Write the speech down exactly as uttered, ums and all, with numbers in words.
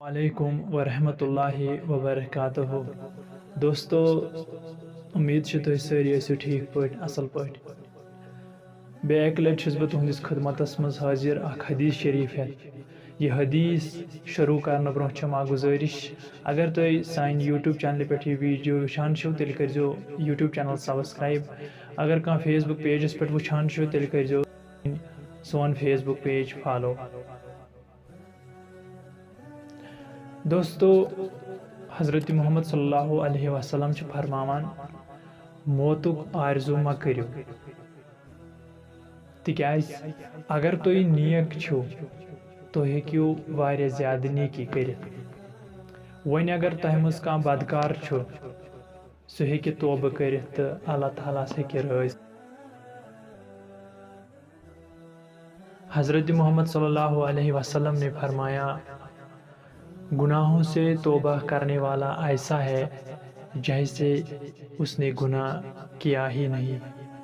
وعلیکم ورحمۃ اللہ وبرکاتہ۔ دوستو، امید چھِ تُہۍ سٲری ٲسِو ٹھیٖک پٲٹھۍ، اَصٕل پٲٹھۍ۔ بیٚیہِ اَکہِ لَٹہِ چھُس بہٕ تُہٕنٛدِس خدمتَس منٛز حٲضِر اَکھ حدیٖث شریٖف ہٮ۪تھ۔ یہِ حدیٖث شروٗع کرنہٕ برٛونٛہہ چھےٚ مےٚ گُزٲرِش، اگر تُہۍ سانہِ YouTube چینلہِ پٮ۪ٹھ یہِ ویٖڈیو وٕچھان چھِو، تیٚلہِ کٔرۍزیو YouTube چینل subscribe۔ اگر کانٛہہ Facebook پیجَس پٮ۪ٹھ وٕچھان چھُ، تیٚلہِ کٔرۍزیو سون Facebook page follow۔ دوستو، حضرت محمد صلی اللہ علیہ وسلم چھِ فرماوان، موتُک آرزو مہ کٔرِو، تِکیٛازِ اگر تُہۍ نیک چھِو، تُہۍ ہیٚکِو واریاہ زیادٕ نیکی کٔرِتھ۔ وۄنۍ اگر تۄہہِ منٛز کانٛہہ بدکار چھُ، سُہ ہیٚکہِ توبہٕ کٔرِتھ تہٕ اللہ تعالیٰ ہَس ہیٚکہِ رٲضۍ۔ حضرت محمد صلی اللہ علیہ وسلم نے فرمایا، گناہوں سے توبہ کرنے والا ایسا ہے جیسے اس نے گناہ کیا ہی نہیں۔